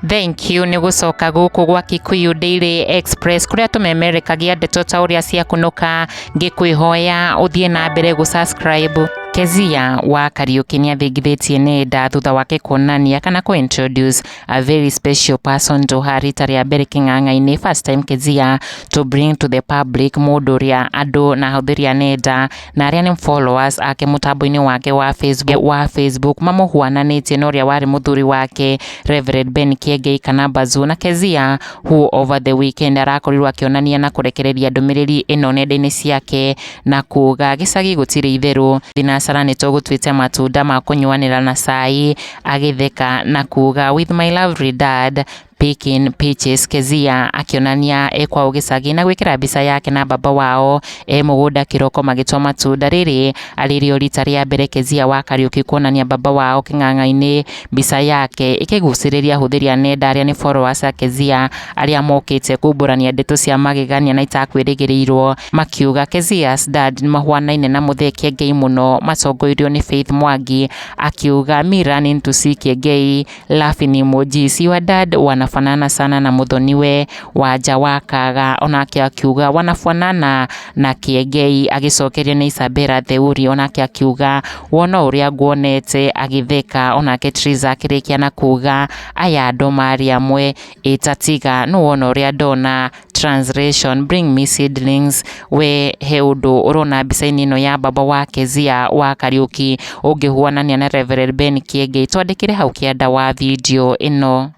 Thank you nĩ gũcoka gũkũ gwa Kikuyu Daily Express kũrĩa tũmemerekagia ndeto ta ũrĩa ciakunũka. Ngĩkwĩhoya ũthiĩ na mbere gũ subscribe. Kezia wa Kariũki nĩ athingithĩtie nenda thutha wake kuonania kana kũ introduce a very special person to her rita rĩa mbere kĩng'ang'a-inĩ. First time Kezia to bring to the public mũndũ ũrĩa andũ na ahũthĩri a nenda na arĩa nĩ followers ake mũtambo-inĩ wake wa Facebook mamũhuananĩtie na ũrĩa warĩ mũthuri wake Reverend Ben Kiengei kana Bazuu. Na Kezia, who over the weekend arakorirwo akĩonania na kũrekereria ndũmĩrĩri ĩno nenda-inĩ ciake na kuga, "Gĩcagi gũtirĩ itherũ, thinacara nĩ tũgũtuĩte matunda ma kũnyuanĩra na cai," agĩtheka na kuga, "With my lovely dad picking peaches." Kezia akĩonania e kwao gĩcagi na gwĩkĩra mbica yake na baba wao e mũgũnda kĩroko magĩtua matunda. Rĩrĩ arĩ rita rĩa mbere Kezia wa Kariũki kuonania baba wao kĩng'ang'a-inĩ, mbica yake ĩkĩgucĩrĩria ahũthĩri a nenda arĩa nĩ followers a Kezia arĩa mokĩte kumbũrania ndeto cia magegania na itakwĩrĩgĩrĩirwo, makiuga Kezia's dad nĩmahuanaine na Mũthee Kiengei mũno, matongoirio nĩ Faith Mwangi akiuga, "Me running to see Kiengei, laughing emojis. Your dad wanafanana sana na mũthoniwe Wanja wa Kaga," onake akiuga, "Wanafanana na Kiengei," agĩcokerio nĩ Isabella Theuri, onake akiuga, "Wona ũrĩa nguonete," agĩtheka. Onake Triza akĩrĩkia na kuga, "Aya andũ marĩ amwe ĩtatiga nũ wona ũrĩa ndona, translation bring me seedlings." We he ũndũ ũrona mbica-inĩ ĩno ya baba wa Kezia wa Kariũki ũngĩhuanania na Reverend Ben Kiengei? Twandĩkĩre hau kĩanda wa video ĩno.